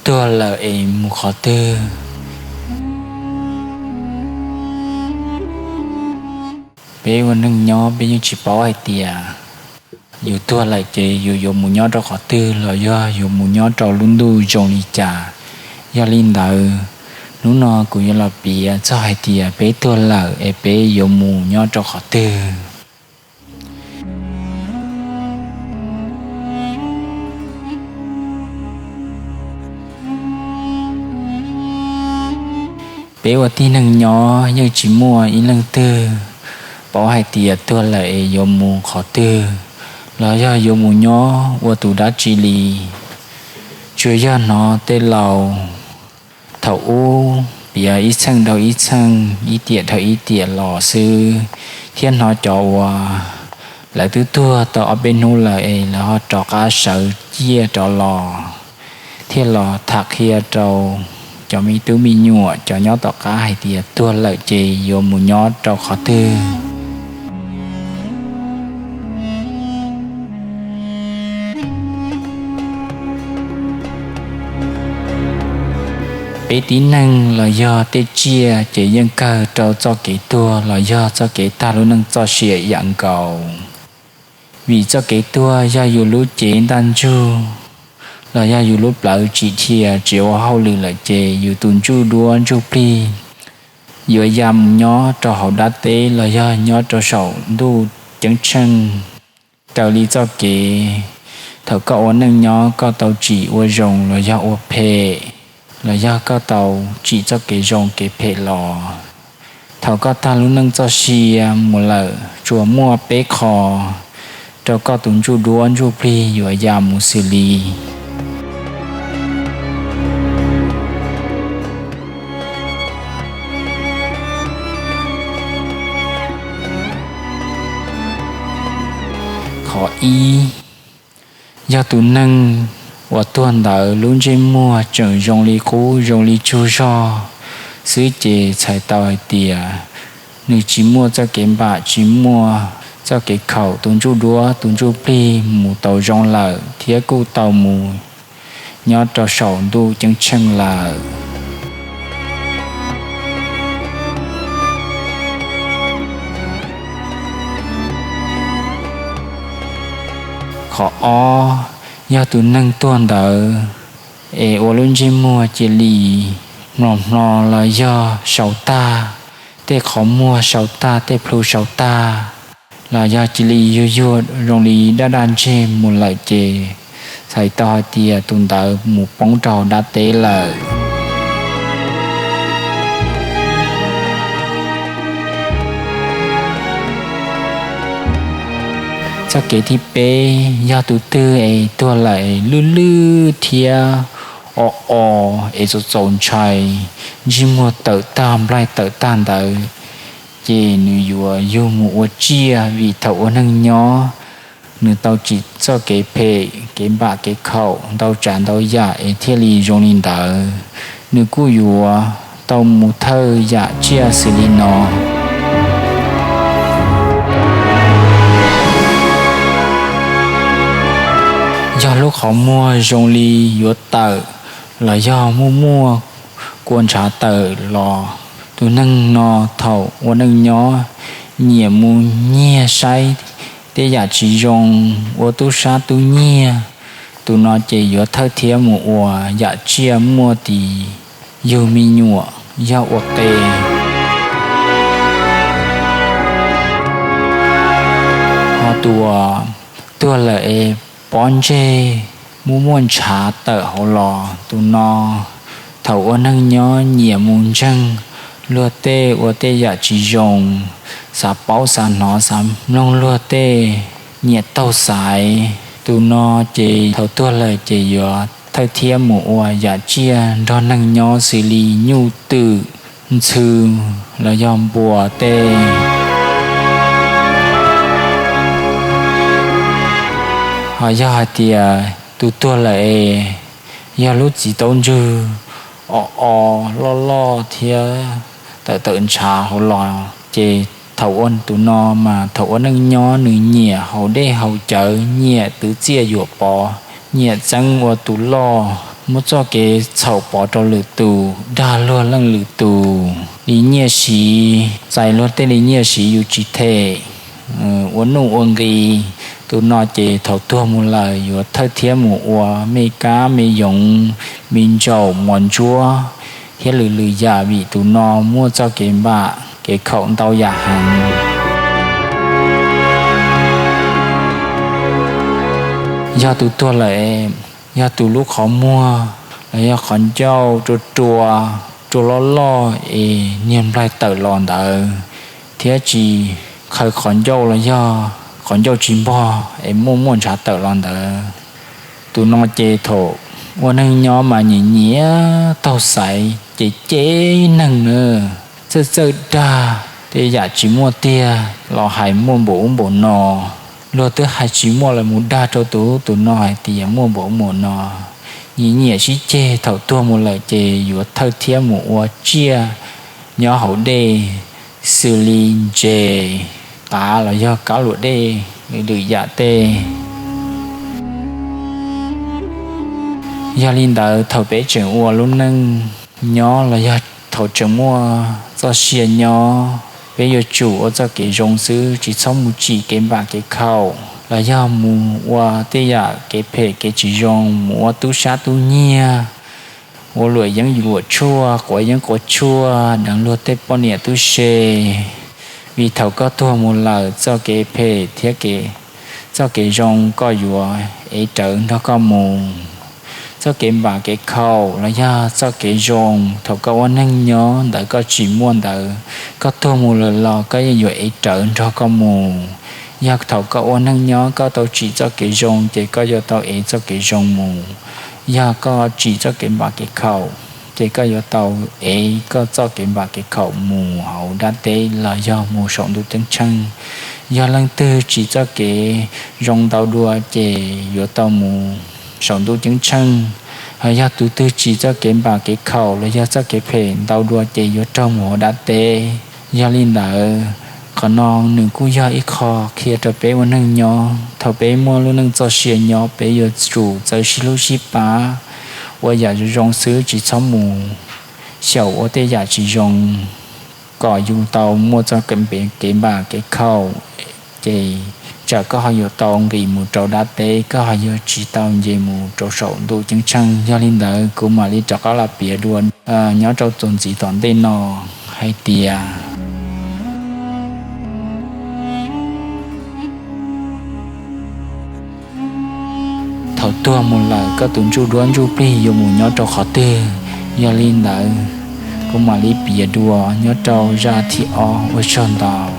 Tuag lawm es mus qhov twg? Peb ua neej nyob peb yeej tsis paub hais tias yus tuag lawm ces yus yuav mus nyob rau qhov twg los yog yuav mus nyob rau lub ntuj zoo li cas. Yog li ntawd, hnub no kuv yuav los piav txog hais tias peb tuag lawm es peb yuav mus nyob rau qhov twg. Peb ua tib neeg nyob yeej tsis muaj ib leej twg paub hais tias tuag lawm es yuav mus qhov twg, los yog yuav mus nyob ua tus dab tsi li. Tsuas yog hnov tej laus thaum ub piav ib txheej dhau ib txheej, ib tiam dhau ib tiam los xwb, thiab hnov cov uas lawv twb tuag tau ob peb hnub lawm es lawv ho rov qab sawv ciaj rov los, thiaj los tham qhia rau cov me tub me nyuam cov nyob tom qab hais tias tuag lawm ces yuav mus nyob rau qhov twg. Peb tib neeg los yog tej tsiaj ces yeej kawg rau txoj kev tuag los yog txoj kev tag lub neej txoj sia yam nkaus. Vim txoj kev tuag yog yus lub cev ntaj ntsug los yog yus lub plawv tsim dhia tsis ua hauj lwm lawm ces yus tus ntsuj duab ntsuj plig yuav ya mus nyob rau hauv dab teb los yog nyob rau saum ntuj ceeb tsheej. Raws li txoj kev, thaum koj ua neej nyob koj tau tsim ua zoo los yog ua phem, los yog koj tau tsim txoj kev zoo kev phem los, thaum koj tag lub neej txoj sia mus lawm tsuas muaj peb qho rau koj tus ntsuj duab ntsuj plig yuav ya mus xws li: Qhov ib, yog tus neeg uas tuag ntawd lub ntsej muag tseem zoo li qub zoo li tsug zog xwb ces txhais tau hais tias nws tsis muaj txoj kev npam tsis muaj txoj kev khaum, tus ntsuj duab tus ntsuj plig mus tau zoo lawm thiab kuj tau mus nyob rau saum ntuj ceeb tsheej lawm. Qhov ob, yog tus neeg tuag ntawd es ua lub ntsej muag cia li mlos hmo los yog sau tag, tej qhov muag sau tag, tej plhu sau tag, los yog cia li yuag yuag zoo li daj daj ntseg mus lawm ces txhais tau hais tias tus ntawd mus poob rau hauv dab teb lawm. Txoj kev thib peb, yog tus twg es tuag lawm lwj lwj thiab o o es txaus txaus ntshai, ntsej muag tawm tag nplaig tawm tag ntawd, ces nws yuav yug mus ua tsiaj vim thaum ua neeg nyob nws tau tsim txoj kev phem kev npam kev khaum ntau tsav ntau yam es thiaj li zoo li ntawd. Nws kuj yuav tau mus thawj yam tsiaj xws li no. Yog lub qhov muag zoo li yuav tawm los yog muaj muaj kua ntshav tawm los, tus neeg no thaum ua neej nyob nyiam mus nyiag saib tej yam tsis zoo, ua tub sab tub nyiag, tus no ces yuav thawj thiab mus ua yam tsiaj muaj tis yug me nyuam yog ua qe. Ho tus uas tuag lawm es pob ntseg muaj muaj ntshav tawm hauv los, tus no thaum ua neej nyob nyiam mus ntseeg luag tej ua tej yam tsis zoo, xav paub xav hnov xav mloog luag tej, nyiam taug xaiv, tus no ces thaum tuag lawm ces yuav thawj thiab mus ua yam tsiaj nrog neeg nyob xws li nyuj twm, ntxhw los yog npua tej. Ho yog hais tias tus tuag lawm es yog lub txiv taub ntswg o o loj loj thiab tawm tawm ntshav hauv los ces thaum ua tus no mas thaum ua neej nyob nws nyiam haus dej haus cawv, nyiam twv txiaj yuam pov, nyiam txeeb ua tus loj muab txoj kev txhaum pov rau lwm tus, dag luag leej lwm tus li nyiaj siv, txais luag tej li nyiaj siv yus tsis them, ua nuj ua nqi. Tus no ces thaum tuag mus lawm yuav thawj thiab mus ua me kab me yoov, me ntsaum mos ntsuab thiab lwm lwm yam vim tus no muaj txoj kev npam kev khaum ntau yam heev. Yog tus tuag lawm, yog tus lub qhov muag los yog qhov ncauj rua rua, rua loj loj es niag nplaig tawm los ntawd, thiab tsis khaws qhov ncauj los yog qhov ncauj tsis npog es muaj muaj ntshav tawm los ntawd. Tus no ces thaum ua neej nyob mas nyiam nyiam taug xaiv ces cem neeg na, txawj txawj dag tej yam tsis muaj tiag los hais muaj npaum ub npaum no. Luag twb hais tsis muaj los mus dag rau tus ub tus no hais tias muaj npaum ub npaum no. Nyiam nyiam sib ceg, thaum tuag mus lawm ces yuav thawj thiab mus ua tsiaj nyob hauv dej, xws li ntses, qav los yog kab luam dej, lwm yam tej. Yog li ntawd thaum peb tseem ua lub neej nyob los yog thaum tseem muaj txoj sia nyob, peb yuav tsum ua txoj kev zoo xwb, tsis txhob mus tsim kev npam kev khaum los yog mus ua tej yam kev phem kev tsis zoo, mus ua tub sab tub nyiag, ua luam yeeb luam tshuaj, quav yeeb quav tshuaj deev luag tej poj niam tub se. Vim thaum koj tuag mus lawm, txoj kev phem thiab txoj kev zoo koj yuav ev rawv nrog koj mus. Txoj kev npam kev khaum los yog txoj kev zoo, thaum koj ua neej nyob ntawd koj tsim muaj ntawd, koj tuag mus lawm los koj yeej yuav ev rawv nrog koj mus. Yog thaum koj ua neej nyob koj tau tsim txoj kev zoo ces koj yuav tau ev txoj kev zoo mus. Yog koj tsim txoj kev npam kev khaum ces koj yuav tau ev koj txoj kev npam kev khaum mus hauv dab teb los yog mus saum ntuj ceeb tsheej. Yog leej twg tsim txoj kev zoo ntau dua ces yuav tau mus saum ntuj ceeb tsheej. Hos yog tus twg tsim txoj kev npam kev khaum los yog txoj kev phem ntau dua ces yuav raug mus hauv dab teb. Yog li ntawd, qhov no nws kuj yog ib qho qhia rau peb ua neej nyob, thaum peb muaj lub neej txoj sia nyob peb yuav tsum txawj sib hlub sib pab, ua yam zoo zoo xwb, tsis txhob mus xyaum ua tej yam tsis zoo kom yus tau muaj txoj kev npam kev khaum, ces tsam koj ho yuav tau nqis mus rau dab teb, koj ho yuav tsis tau nce mus rau saum ntuj ceeb tsheej. Yog li ntawd kuv mam li rov qab los piav dua nyob rau txuas ntxiv tom ntej no hais tias thaum tuag mus lawm koj tus ntsuj duab ntsuj plig yuav mus nyob rau qhov twg. Yog li ntawd kuv mam li piav dua nyob rau zaj thib ob, ua tsaug ntau.